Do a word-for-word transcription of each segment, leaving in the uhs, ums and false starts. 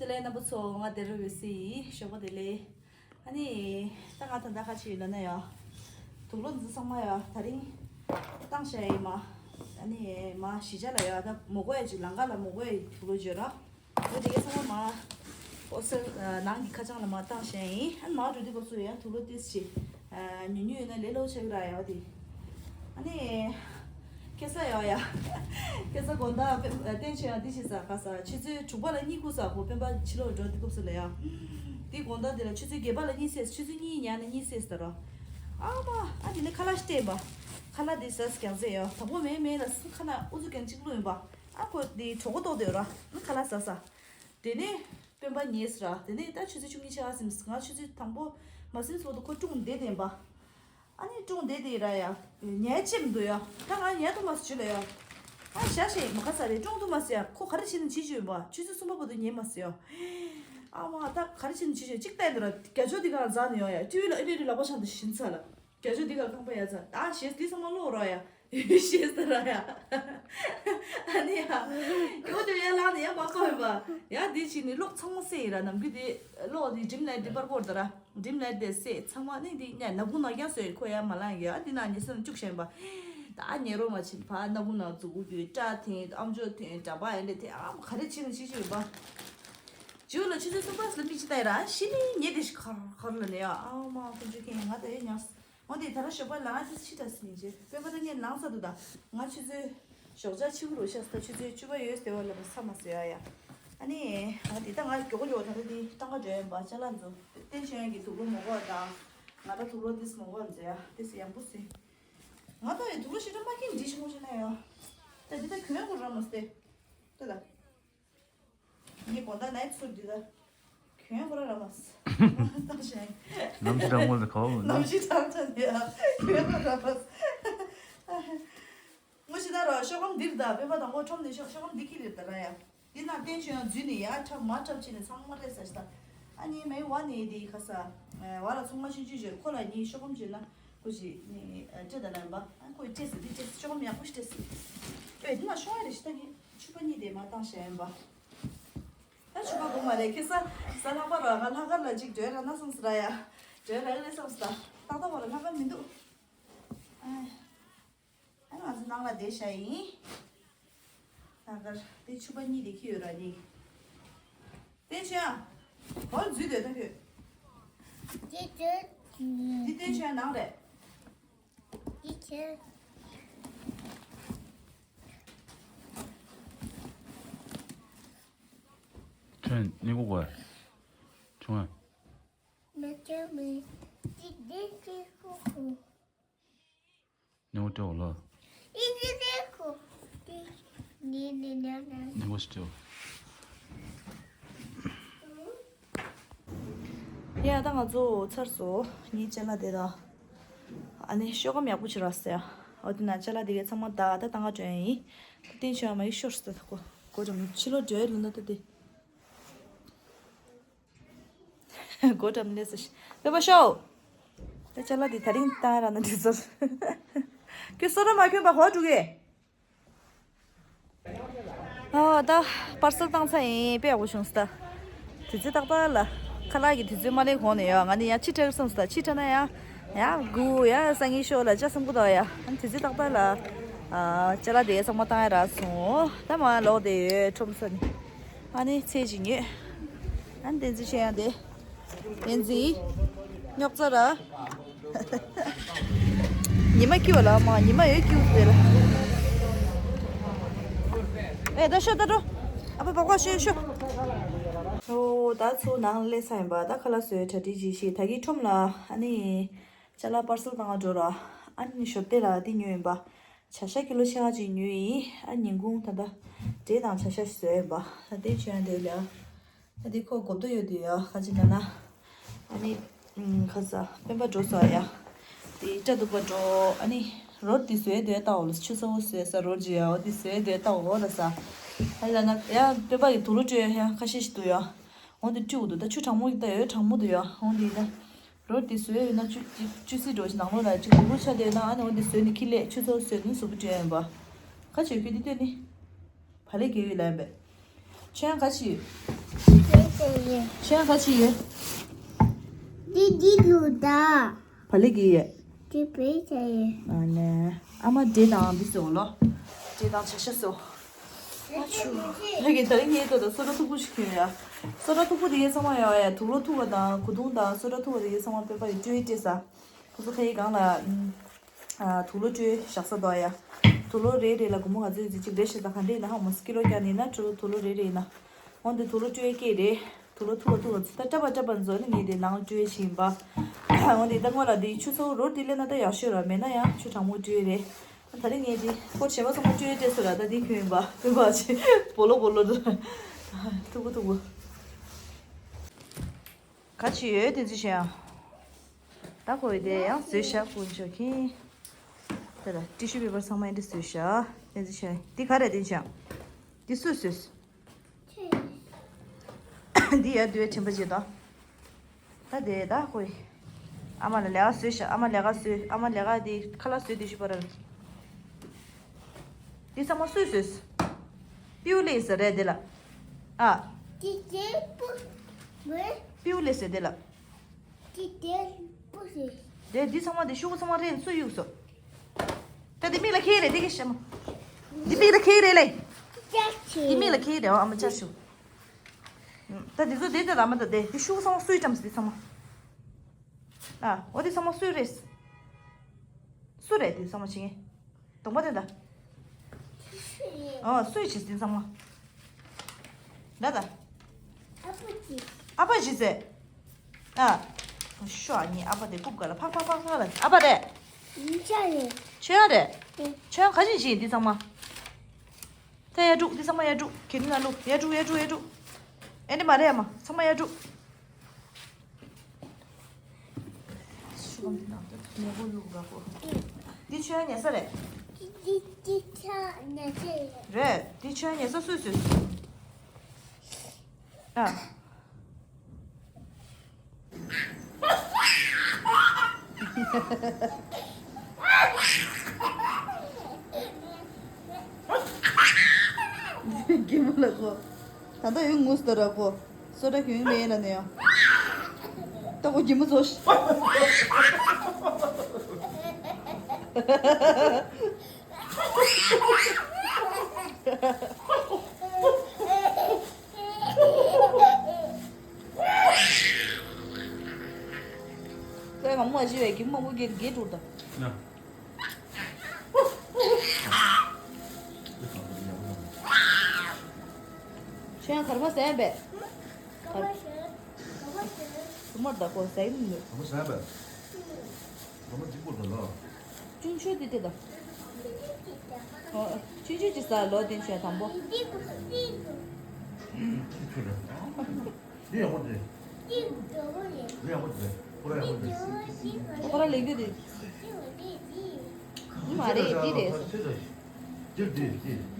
བདེ་ལེགས་རྣམ་པ་ཚོ། ང་བདེ་རུ་ཡོད་སི་ཡིན། ཞོགས་པ་བདེ་ལེགས། ཨ་ནི། ད་ང་ད་ལྟ་ཁ་ཆེ་ཡོད་ལ་ན་ཡ། དུག་ལོག་འཛི་ཚང་མ་ཡ་ད་རིང་། བཏང་བྱ་ཡིན་མ། ཨ་ནི་མ་གཞིས་ཆགས་ལ་ཡ་ད་མོ་གོ་ཡ་ཅིག་ལང་ཀ་ལ་མོ་གོ་ཡ་དུག་ལོག་བརྗོད་ར། འོ་དེ་གའི་ཚང་མ་མ། ཨོ་སི་ནང་གི་ཁ་བྱང་ལ་མ་བཏང་བྱ་ཡིན། ཨ་ནི་མ་འགྲོ་དུས་སྐབས་སུ་ཡ་དུག་ལོག་ཏིས་ཅི། ཉུ་ཉུ་ཡོད་ན་ལས་སླ་པོ་ཆགས་ཀྱི་ར་ཡ་དེ། ཨ་ནི། ཁེ་ས་ཡོད་ཡ། ཁེ་ས་དགོང་དག་བསྟན་ཆོས་ཡང་འདི་ཞིག་ཟ་ག་ས་ཆུ་ཚོད་དྲུག་པ་ལ་གཉིད་ཁུག་ས་གོ་སྤེན་པ་ཕྱི་ལོགས་འགྲོ་དུས་སྐབས་སུ་ལ་ཡ། དེ་དགོང་དག་དེ་ལ་ཆུ་ཚོད་བརྒྱད་པ་ལ་གཉིད་སད། ཆུ་ཚོད་གཉིས་ཉལ་ནས་གཉིད་སད་ཟེར་རོ། ཨ་མ། ཨ་དེ་ནས་ཁ་ལག་ཤི་བལྟས་པ། ཁ་ལག་དེ་ཟ་ས་རྒྱག་ཟེར་ཡ། དང་པོ་མེད་མེད་ལ་སི་ཁ་ན་ཨུ་ཚུགས་ཀྱང་གཅིག་བླུགས་ཡིན་པ། ཨ་ཁོ་དེ་གྲོད་ཁོག་ལྟོགས་དེ་ར། ཨ་ཁ་ལག་ཟ་ས། དེ་ནས་སྤེན་པ་ཉལ་ས་ར། དེ་ནས་ད་ཆུ་ཚོད་བཅུ་གཉིས་ཆགས་ཟིན། ང་ཆུ་ཚོད་དང་པོ་མ་ཟིན་སོ་དུ་ཁོ་ཀྲུང་བསྡད་བསྡད་པ། ཨ་ནི་ཀྲུང་བསྡད་དེ་ར་ཡ། ཉལ་ཅེས་མི་འདུག་ཡ། ད་ང་ཉལ་ཐུབ་མ་སོང་ཞུ་ལ་ཡ། ཨ་ཞག་ཞིག་མ་ཁ་ས་རེད། ཀྲུང་ཐུབ་མ་སོང་ཡ། ཁོ་ག་རེ་བྱས་ནས་བྱེད་ཀྱི་ཡོད་པ། ཆུ་ཚོད་གསུམ་པ་བར་དུ་ཉལ་མ་སོང་ཡ། ཨ་མ་ད་ག་རེ་བྱས་ནས་བྱེད་ཀྱི་ཡོད། གཅིག་བལྟས་འདུག་ར། རྒྱ་ཕྱོགས་འདི་ག་འཛག་ནས་ཡོང་ཡ། ཊི་ཝི་ལ་ཨེ་རེ་རེ་ལག་པ་འཆང་དུ་ཕྱིན་ཚར་ལ། རྒྱ་ཕྱོགས་འདི་ག་ཁང་པ་ཡ་ཚ། ད་ཞེས་འདི་ཚང་མ་ཀློག་རོགས་ཡ། ཤེས་ས་ར་ཡ། ཨ་ནི་ཡ། ཁྱོད་ཚོ་ཡར་ལངས་ནས་ཡར་མར་ཀོ་ཡིན་པ། ཡ་འདི་བྱས་ནས་གློག་ཚང་མ་སད་ཡིན་ར། ནམ་རྒྱུན་དེ་གློག་དེ་ཌིམ་ལའིཊ་དེ་པར་ཀོར་ད་ར། ཌིམ་ལའིཊ་དེ་སད། ཚང་མ་ནི་འདི་ཉལ་ནག་ཁུང་ནང་ཡར་སོད། ཁོ་ཡར་མ་ལངས་གི། ཨ་འདི་ནང་ཉལ་ས་ནང་བཅུག་བཞག་ཡིན་པ། ད་ཉལ་རོགས་མ་བྱེད་པ། ནག་ཁུང་ནང་འཛུལ་དགོས་རྒྱུ། སྐྲ་འཐེན། ཨམ་ཅོག་འཐེན། འདྲ་པར་ཡར་འདྲ་འཐེན། ཨ་ག་རེ་བྱས་ནས་བྱེད་ཀྱི་ཡོད་པ། ཇུ་ལ་ཆུ་ཚོད་གསུམ་པ་ལ་མིག་ཅིག་ལྟ་ཡི་ར། ཤི་ནི་ཉལ་བསྡད་ཤག་གར་གར་ལ་ནི་ཡ། ཨ་མ་ཁོ་ཚོས་ཁེངས། ང་ད་ཡོད་ཉག་འོ་དེ་ད་ར་ཞོགས་པ་ལ་ང་ཏི་ཕྱི་དྲགས་སི་ནི་རྗེ་སྤེན་པ་ད་ངས་ལངས་ས་འདུག་ད་ང་ཆུ་ཚོད་ཞོགས་ཇ་ཕྱི་གུ་རུ་ཤ་སི་ད་ཆུ་ཚོད་བཅུ་པ་ཡོད་སྟེ་བ་ལ་ས་མ་ཟེར་ཡ་ཡ། ཨ་ནི་ང་དེ་ད་ང་མགྱོགས་མགྱོགས་ད་ད་དེ་ཏང་ག་འགྲོ་ཡིན་པ། ཅ་ལག་འཛུགས་བསྟན་ཆོས་ཡང་གི་དུག་ལོག་མོ་གོ་དང་། ང་ད་དུག་ལོག་ཏིས་མོ་གོ་མཛེས་ཡ་ཏིས་ཡང་པོ་སི། ང་ད་ཡི་དུག་ལོག་ཤི་ད་མ་ཁིན་འདི་ཤི་མོ་ཤི་ན་ཡ། ད་དེ་ད་གྱོན་གུ་ར་མ་སྟེ། ད་ད། ངའི་དགོང་དག་ནའི་ཚུར་འདི་ལ། གྱོན་ཁོ་ར་ར་མ་སི། ནམ་ཞིག་གྲང་མོ་ལ་ཁ་བ་ནམ་ཞིག་གྲང་གྲང་འདི་ལ་གྱོན་ཁོ་ར་མ་སི། ངོ་ཤེས་ད་ར་ཤོག་སྒམ་འདིར་ད་སྤེན་པ་དང་པོ་ཁྲོམ་ནས་ཤོག་ཤོག་སྒམ་འདི་ཁྱེར་ལེར་ད་ར་ཡ། འདི་ན་བསྟན་ཆོས་ཡང་འཛུལ་ནས་ཡ་འཁྲབ་མ་འཁྲབ་བྱས་ནས་ཚང་མ་རེད་ཟ་ཤི་ད། ཨ་ནི་མའི་བ་ནས་འདི་ཁ་ས། བ་ལ་ཚོང་མ་ཤིན་ཅུ་བརྗོད། ཁོ་ལ་ངས་ཤོག་སྒམ་བརྗོད་ན་ཁོ་ཞིག་ནས་སྤྲད་ད་ལ་ཡིན་པ། ཨ་ཁོས་སྤྲད་ཟེར་འདི་སྤྲད་ཟེར་ཤོག་སྒམ་ཡག་པོ་ཞིག་སྤྲད་ཟེར། ཨེ་འདི་ན་ཤོག་ཨ་རེ་ཞིག་ད་ངས་ཕྱུ་པ་གཉིས་དེ་མ་བཏང་བྱས་ཡིན་པ། ད་ཕྱུ་པ་དགོས་མ་རེད། ཁེ་ས་ས་ལྷག་པ་ར་ང་ལྷག་དཀར་ལ་ཅིག་སྒྲོལ་ར་ན་བསམ་སི་ར་ཡ། སྒྲོལ་ར་ལས་བསམ་སི་ད་ཏག་ཏག་བ་ལ་ལྷག་དཀར་མི་འདུག་ཨ་ང་ཚོ་ནང་ལ་བསྡད་བཞག་ཡིན། ལྷག་དཀར་དེ་ཕྱུ་པ་གཉིས་དེ་ཁྱི་ཡོད་ར་གཉིས། བསྟན་ཆོས་ཨ། བར་འཛུལ་སྡོད་ད་ཁྱོད། དེ་དེ་དེ་བསྟན་ཆོས་ཨ་ནང་རེད། དེ་ཁྱོད། ཁྱོད་ནི་གོ་གོ་ཆུང་ཨ། ནི་གོ་ཏྲེ་འོ་ལོ། ནི་གོ་སི་ཏྲེ་འོ། ཡ་ད་ང་ཚོ་ཚར་སོང་། ངའི་ཅ་ལག་དེ་དང་། ཨ་ནི་ཤོག་སྒམ་ཡག་པོ་བྱེད་རོགས་ཟེར་ཡ། འོ་དེ་ན་ཅ་ལག་དེ་གའི་ཚང་མ་ད་ད་ཏང་ག་འགྲོ་ཡ་ཡིན། ད་བསྟན་ཆོས་ཨ་མ་ཡི་ཤོར་སོང་ད་ཁོ། གོ་འགྲོ་མི་ཕྱི་ལོགས་འགྲོ་ཡ་ལུང་ད་ད་དེ། སྒོ་འགྲམ་སླེབས་སོང་ཤག་སྤེན་པ་ཤོག་ད་ཅ་ལག་འདི་ད་རིང་བཏང་ར་ན་འདི་ཚོར། ཁྱོད་སོ་ར་མ་གྱོན་པ་ཧོ་འགྲོ་གི། ཨ་ད་པར་སེལ་བཏང་ཚར་ཡིན། དཔེ་ཡག་པོ་བྱུང་སོང་ད། དུས་ཚོད་ཏག་ཏག་ལ། ཁ་ལག་གི་དུས་ཚོད་མ་སླེབས་གོང་ནས་ཡོད། ང་ནི་ཡང་ཕྱི་དྲགས་བསམ་སོང་ད། ཕྱི་དྲགས་ན་ཡང་ཡང་སྒུག་ཡང་སང་ཉིན་ཤོག་ལ་ཅག་བསམ་གི་འདུག་ཡ། ཨ་ནི་དུས་ཚོད་ཏག་ཏག་ལ། ཨ་ཅ་ལག་དེ་ཚང་མ་བཏང་ཡ་རག་སོང་། ད་མ་ལོག་བསྡད་ཡོད་ཁྲོམ་ས་ནས། ཨ་ནི་ཚལ་ཅིག་ཉོས། ཨ་ནི་བསྟན་འཛིན་ཆེ་ཡང་དེ། བསྟན་འཛིན། རྙོག་རྩ་ར། ཉི་མ་སྐྱིད་པ་ལ་མ་ཉི་མ་ཡོད་སྐྱིད་པ་དེ་ལ། ཨེ་ད་ཤོད་ད་འགྲོ། ཨ་ཕ་བག་བག་ཤོད་ཤོད། ཨོ་ད་ཚུར་ནང་སླེབས་ཚར་ཡིན་པ། ད་ཁ་ལག་བཟོས་གྲ་སྒྲིག་ཅིག་བྱས། ད་གིན་ཁྲོམ་ལ་ཨ་ནི་ཅ་ལག་པར་སེལ་བཏང་ག་འགྲོ་ར། ཨ་ནི་ཞོགས་ཏེ་ལ་དེ་ཉོས་ཡིན་པ། བྱ་ཤ་ཀི་ལོ་ཕྱེད་ཀ་ཅིག་ཉོས་ཡིན། ཨ་ཉིན་གུང་ད་ལྟ་འབྲས་དང་བྱ་ཤ་ཞིག་བཟོས་ཡིན་པ། ད་དེ་བྱོན་དེ་ལ། ད་དེ་ཁོ་གོབ་ཏོ་ཡོད་དུ་ཡ་ཁ་ཅིག་ན་ན། ཨ་ནི་ཁ་ས་སྤེན་པ་འགྲོ་ས་ཡ། དེ་སྐྲ་གདུག་པ་འགྲོ། ཨ་ནི་རོར་དེ་བཟོས་དེ་ལྟ་འོ་ལ་ཆུ་ཚ་བོ་བཟོས་ས་རོར་ཅི་ཡ་འོ་དེ་བཟོས་དེ་ལྟ་འོ་ལ་ས། ཨ་ལ་ན་ཡ་སྤེན་པ་གི་དུག་ལོག་སྤྲོད་ཡ་ཁ་ཤས་ཤིག་འདུག་ཡ། འོ་དེ་སྤྲོད་འདུག་ད་ཆུ་གྲང་མོ་གི་ད་ཡོད་གྲང་མོ་འདུག་ཡ་འོ་དེ་ད། རོ་དེ་བཟོས་ཡོད་ན་ཆུ་ཆུ་ཆུ་སྲིད་འགྲོ་ཞིག་ནང་ལོགས་ལ་ཅིག་གུ་གུ་ཆ་དེ་ན་ཨ་ནི་འོ་དེ་བཟོས་ནས་ཁྱི་ལས་ཆུ་ཚོད་བཟོས་ནས་གཟུགས་པོ་བྲན་ཡིན་པ། ག་བྱེད་ཁྱོད་དེ་ལྟོས་ནི། བ་ལས་རྒྱལ་ཡོད་ལ་ཡིན་པས། ཆོས་ཡང་ག་བྱེད་ཡོད། ཁྱོད་ག་ཅི་ཡོད། འདི་འདི་ལུ་ད། བ་ལི་གི་ཡོད། འདི་བེ་ད་ཡོད། ཨ་ནེ། ཨ་མ་འདྲེ་དང་འདི་ཟེར་བ་ལོ། འདྲེ་དང་བྱ་ཤ་ཟེར་བ། ཨ་ཆུ། ཧེ་གི་ད་རིང་ངའི་ལྟོ་དང་སོ་ཏྲ་མཐུག་པོ་ཞིག་གྱོན་ཡ། སོ་ཏྲ་མཐུག་པོ་དེ་གའི་ཚང་མ་ཡོད་ཡ། དུག་ལོག་མཐུག་པ་དང་གོས་ཐུང་དང་སོ་ཏྲ་མཐུག་པ་དེ་གའི་ཚང་མ་པེ་པ་ཡི་སྤྲོད་ཡི་སྤྲད་ས། ཁོ་ཚོ་ཁ་ཡི་སྒང་ལ། ཨ། དུག་ལོག་སྤྲོད་བཞག་ས་དོ་ཡ། དུག་ལོག་རེ་རེ་ལ་སྒོར་མོ་ག་ཚོད་ཅིག་རེད་ཤག་ད་ག་འདྲ་ཡིན་ན་ཧ་མོ་སི་ཀི་ལོ་རྒྱག་ནི་ན་དུག་ལོག་རེ་རེ་ཡིན་ན། འོན་ཏེ་དུག་ལོག་སྤྲོད་སྐད་རེད། དུག་ལོག་མཐུག་པ་མཐུག་པ་ཚོ་ད་སྐྲ་པ་སྐྲ་པ་ཚོ་ནི་ངས་དེ་ནང་སྤྲོད་བཞིན་པ། འོན་ཏེ་ད་སྔོན་ལ་དེ་ཆུ་ཚོད་རོ་དེ་ལས་ན་ད་ཡག་ཤོས་ར་མེད་ན་ཡང་ཆུ་གྲང་མོ་སྤྲོད་རེད། ད་རིང་ངས་དེ་ཁོ་བྱེ་མ་ཚང་མ་སྤྲོད་སྤྲད་སོ་ར་ད་དེ་གྱོན་ཡིན་པ་སྤུན་པ་ཆེ་སྦོ་ལོ་སྦོ་ལོ་འདུག་མཐུག་པོ་མཐུག་པོ། ག་ཅི་ཡོད་དེ་ཚོ་བྱས་ཡང་། ད་ཁོ་ཡི་དེ་ཡང་བཟོས་བཞག་དཀོན་མཆོག་མཁྱེན། དེ་ལ་ཏི་ཤུ་པེ་པར་ཚང་མ་འདི་བཟོས་བཞག་དེ་ཚོ་བྱས་ཡང་འདི་ག་རེད་དེ་བྱས་ཡང་། འདི་སུས་བཟོས། འདི་ཡར་འདི་བའི་དྲན་པ་བརྗེད་དོ། ད་དེ་ད་ཁོ་ཡི། ཨ་མ་ལ་ལས་ཀ་བཟོས་བཞག་ཨ་མ་ལས་ཀ་བཟོས། ཨ་མ་ལས་ཀ་དེ་ཁ་ལག་བཟོས་དེ་ཤུ་པ་ར། འདི་ཚང་མ་སུས་བཟོས། པིའུ་ལེ་ཟེར་རེད་དེ་ལ། ཨ། ཏི་ཏི་པུ། ཝེ། པིའུ་ལེ་ཟེར་དེ་ལ། ཏི་ཏི་པུ་ཟེར། དེ་འདི་ཚང་མ་དེ་ཤུ་པ་ཚང་མ་རེད་སུ་གཡུགས་སོ། ད་དེ་མིག་ལ་ཁེལ་རེད་དེ་གི་ཤ་མ། དེ་མིག་ལ་ཁེལ་རེད་ལེ། ཅག་ཆེ། དེ་མིག་ལ་ཁེལ་རེད་ཨ་མ་ཅག་ཤུ། ད་འདི་ཚོ་དེ་དེ་ལ་མ་ད་དེ་དེ་ཤུ་པ་ཚང་མ་སུའི་ཀྲམ་སི་དེ་ཚང་མ། ཨ། འོ་དེ་ཚང་མ་སུའི་རེད། སུ་རེད་དེ་ཚང་མ་བྱེད་མཁན། གདོང་པ་དེ་འདྲ། ཨོ་སུས་བྱས་ཟིན་ཚང་མ། འདྲ་ད། ཨ་ཕ་ཅི། ཨ་ཕ་ཅི་ཟེར། ཨ། ཤོ་ཨ་ནི་ཨ་ཕ་དེ་རྐུབ་ག་ལ་ཕག་ཕག་ཕག་ཕག་ལ་ཨ་ཕ་རེད། ཡིན་ཆ་རེད། ཆོས་ཡང་རེད། ཨེ། ཆོས་ཡང་ག་ཅི་བྱེད་འདི་ཚང་མ། ད་ཡར་དྲུག་འདི་ཚང་མ་ཡར་དྲུག་གེ་ནི་ན་ལུག་ཡར་དྲུག་ཡར་དྲུག་ཡར་དྲུག་ཨེ་འདི་མ་རེད་ཨ་མ་ཚང་མ་ཡར་དྲུག་ཉེ་པོ་ཡུག་འདྲ་པོ། འདི་ཆོས་ཉལ་ས་རེད། འདི་འདི་ཆ་ཉལ་ས་རེད། རེད། འདི་ཆོས་ཉལ་ས་སུས་བཟོས། ཨ། གད་མོ་ལ་གོ། ད་ལྟ་ཡོང་ངུས་ཏོ་ར་གོ། སོ་ཏྲ་གྱོན་མེད་ལ་ནས་ཡང་། ལྟ་གོ་གད་མོ་ཚོ། ད་ང་མོ་ཞི་བའི་གད་མོ་མང་པོ་གད་གད་འགྲོ་ད། ཁྱེད་ཡང་གར་མ་ཟས་པས། གར། གར་མ་ཟས། གར་མ་ཟས། གར་མ་ཟས་པས། གར་མ་འཇིགས་པོ་འདུག་ལ། ཆུང་ཆུང་དེ་དེ་དང་། ཨོ། ཆུང་ཆུང་ཅིག་ཟ་ལོ་དེ་ཆོས་དང་པོ། འདི་ཡག་པོ་རེད། འདི་ཡག་པོ་རེད། ཁོ་ར་ཡག་པོ་རེད། ཁོ་ར་ལེགས་རྒྱུ་རེད། འདི་མ་རེད་འདི་རེད། འདི་འདི་འདི།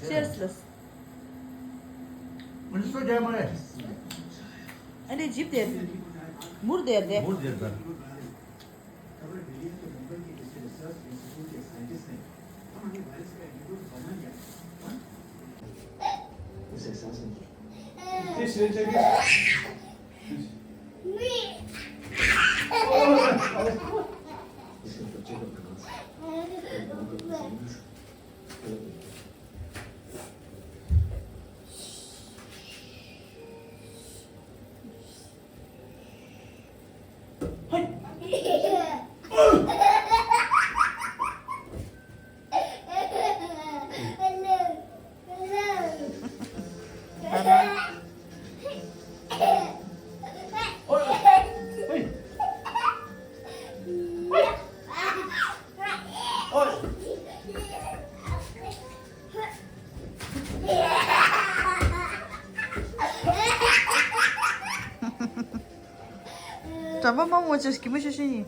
ཅེས་ལ། ཨ་ནི་ཇིབ་དེ། མུར་དེ་དེ། མུར་དེ་དེ། གྲྭ་པ་མང་པོ་ཅིག་གི་མི་ཤོད་ཤེས་ཡིན།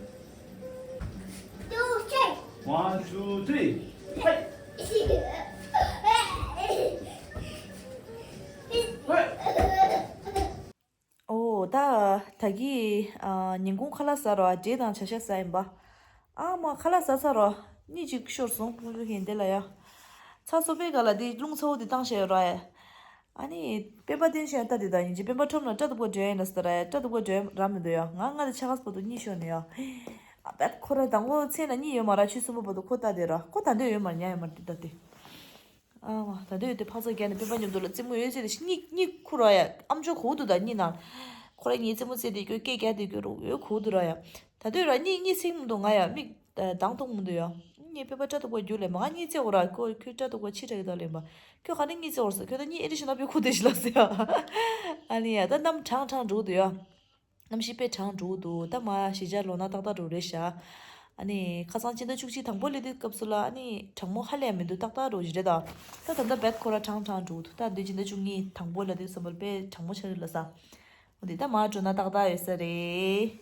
One, two, three. ཧེ། ཧེ། ཨོ་ད་ད་གི་ཨ་ཉིན་གུང་ཁ་ལག་ཟ་རོགས། འབྲས་དང་བྱ་ཤ་ཟ་ཡིན་པ། ཨ་མ་ཁ་ལག་ཟ་ཚར་རོགས། གཉིད་ཅིག་ཤོར་སོང་། དངོས་གཞི་ཧེན་དེ་ལ་ཡ། ཚྭ་སོ་པའི་ག་ལ་དེ་རླུང་ཚ་བོ་དེ་བཏང་བཞག་ཡོད་ར་ཡ། ཨ་ནི་སྤེན་པ་བསྟན་བཞག་ད་དེ་ད་ཡིན་གྱི་སྤེན་པ་ཁྲོམ་ལ་སྐྲ་དུག་པ་འདྲེན་ཡིན་ལ་ཟེར་ར་ཡ། སྐྲ་དུག་པ་འདྲེན་ར་མི་འདུག་ཡ། ང་ང་དེ་ཆ་ག་ས་པ་དུ་གཉིད་ཤོར་ནས་ཡ། ཨ་བད་ཁོ་ར་དང་པོ་མཚན་ལ་གཉིད་ཡོད་མ་ར། ཆུ་གསུམ་པ་བར་དུ་ཁོ་ལྟ་དེ་ར་ཁོ་ད་འདོད་ཡོད་མ་ར་ཉལ་ཡོད་མ་ར་དེ་ད་དེ། ཨ་མ་ད་འདོད་ཡོད་དེ་ཕག་ཚ་རྒྱག་ནས་སྤེན་པ་མཉམ་དུ་ལ་རྩེད་མོ་ཡོད་ཚེ་དེ་གཉིད་གཉིད་ཁུག་ར་ཡ། ཨམ་ཅོག་གོ་འདུག་ད་གཉིད་ནང་། ཁོ་ར་ངའི་རྩེད་མོ་རྩེ་དེ་སྐྱོ་སྐད་རྒྱག་དེ་སྐྱོ་རུ་ཡོད་གོ་འདུག་ར་ཡ། ད་འདོད་ར་གཉིད་གཉིད་སེང་མི་འདུག་ང་ཡ་མིག་ད་མདང་མཐོང་མི་འདུག་ཡ། ངའི་སྤེན་པ་སྐྲ་དུག་པ་རྒྱུག་ལས་མ་ང་གཉིད་རྩེ་འོ་ར་ཁོ་ཁྱོད་སྐྲ་དུག་པ་ཕྱི་དྲག་གི་ད་ལེན་པ། ཁྱོད་ག་ནས་གཉིད་རྩེ་འོ་ར་ས་ཁྱོད་ད་གཉིད་ཨེ་རི་ཤི་ན་པའི་ཁུག་དེ་ཤི་ལ་ཟེར་ཡ། ཨ་ནི་ཡ་ད་གནམ་གྲང་གྲང་འགྲོ་གི་འདུག་ཡ། གནམ་གཤིས་དཔེ་གྲང་འགྲོ་གི་འདུག་ད་མ་ཞི་ཆ་ལོ་ན་ཏག་ཏག་འགྲོ་རེད་ཤག་ཨ་ནི་ཁ་སང་སྤྱི་ཟླ་བཅུ་གཅིག་དང་པོ་སླེབས་དུས་སྐབས་སུ་ལ་ཨ་ནི་གྲང་མོ་ཧ་ལས་མི་འདུག་ཏག་ཏག་འགྲོ་བཞིན་རེད་ད། ད་ད་ལྟ་བད་ཁོ་ར་གྲང་གྲང་འགྲོ་གི་འདུག་ད་འདི་སྤྱི་ཟླ་བཅུ་གཉིས་དང་པོ་སླེབས་དུས་བསམ་པར་དཔེ་གྲང་མོ་ཆགས་ཀྱི་ལ་ས། འོ་དེ་ད་མ་འགྲོ་ན་ཏག་ཏག་ཡོད་ས་རེད།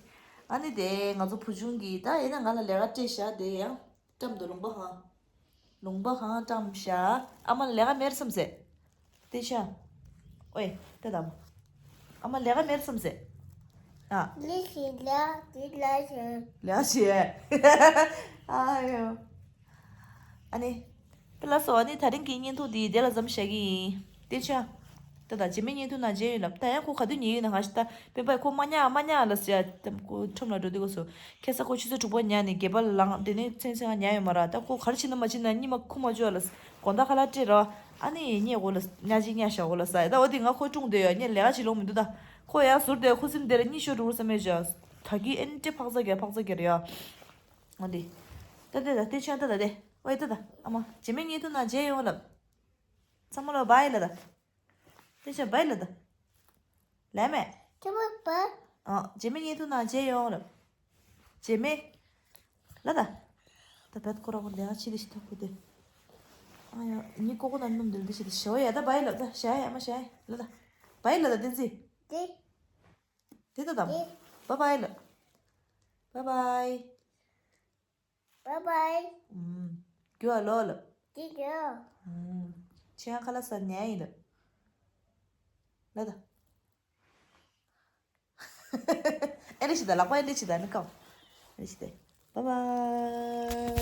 ཨ་ནི་དེ་ང་ཚོ་བུ་ཆུང་གིས་ད་ཡིན་ན་ང་ལ་ལས་ཀ་སྤྲད་བཞག་དེ་ཡང་བཀྲམ་འདུག་ལུང་པ་ཧང་། ལུང་པ་ཧང་བཀྲམ་བཞག་ཨ་མ་ལ་ལས་ཀ་མེད་བསམ་ཟེར། དེ་ཤ། ཨོའི་ད་ད་མ། ཨ་མ་ལས་ཀ་མེད་བསམ་ཟེར། ཨ། ལས་ཤིག་ལས་དེ་ལས་ཤིག་ལས་ཤིག་ཨ་ཡོ། ཨ་ནི། པེ་ལ་སོ་ཨ་ནི་ད་རིང་གི་བརྙན་ཐུང་འདི་དེ་ལ་མཚམས་བཞག་གི་ཡིན། དེ་ཆ། ད་ད་རྗེས་མའི་བརྙན་ཐུང་ནང་མཇལ་ཡོང་ལབ། ད་ཡང་ཁོ་ག་དུས་ཉལ་ཡོད་ན་ང་ཞིག་ད་སྤེན་པས་ཁོ་མ་ཉལ་མ་ཉལ་ལ་ཟེར་ཡ། ཁོ་ཁྲོམ་ལ་འགྲོ་དུས་སྐབས་སུ་ཁ་སང་ཁོ་ཆུ་ཚོད་དྲུག་པ་ཉལ་ནས་བརྒྱད་པ་ལངས། དེ་ནས་མཚན་མཚན་ང་ཉལ་ཡོད་མ་ར། ད་ཁོ་ག་རེ་བྱེད་ན་མ་བྱེད་ན་གཉིད་མ་ཁུག་མ་བཅུག་ལ་དགོང་དག་ཁ་ལག་སྤྲད་ར། ཨ་ནི་ཉལ་དགོས་ལ་ཉལ་ཅིག་ཉལ་བཞག་དགོས་ལ་ཟེར་ཡ། ད་འོ་དེ་ང་ཁོ་དྲུང་དེ་ཡ་ཉལ་ལས་ཀ་བྱེད་ལོང་མི་འདུག་ད་ཁོ་ཡང་ཟུར་དེ་ཁོ་སེམས་དེ་ལ་གཉིད་ཤོར་འགྲོ་བསམ་མེད་བྱ། ད་གི་ཨེ་ནི་ཏྲེ་ཕག་ཚ་གྱེར་ཕག་ཚ་གྱེར་ཡ། འོ་དེ། ད་དེ་ད་དེ་ཆོན་ད་ད་དེ། ཨོའི་ད་ད་ཨ་མ་རྗེས་མའི་བརྙན་ཐུང་ནང་མཇལ་ཡོང་ལབ། ཚང་མ་ལ་བྷའི་ལ་ད། དེ་ཆ་བྷའི་ལ་ད། ལས་མེད། ཁྱོད་བྷའི། ཨ། རྗེས་མའི་བརྙན་ཐུང་ནང་མཇལ་ཡོང་ལབ། རྗེས་མའི། ལ་ད། ད་བད་ཁོ་ར་ཁོ་ལས་ཀ་ཕྱི་ལ་ཞིག་ཐོག་ཁུ་དེ། ཨ་ཡ་ཉི་ཀོ་ཀོ་ན་སྣུམ་དེ་འདི་ཞིག་ད་ཞོ་ཡ་ད་བྷའི་ལ་ད་ཞ་ཡ་མ་ཞ་ཡ་ལ་ད། བྷའི་ལ་ད་དེ་ཚི། དེ། དེ་ད་དམ། དེ། བྷའི་བྷའི་ལ། བྷའི་བྷའི། བྷའི་བྷའི། ཨུམ། རྒྱུ་བ་ལོ་ལབ། ཅི་རྒྱུ། ཨུམ། ཁྱེད་ཡང་ཁ་ལག་ཟ་ཉལ་ཡིན་ལབ། ལ་ད། ཨེ་འདྲ་ཞིག་ད་ལག་པ་ཨེ་འདྲ་ཞིག་ད་ནི་ཀའོ། ཨེ་འདྲ་ཞིག་ད། བྷའི་བྷའི།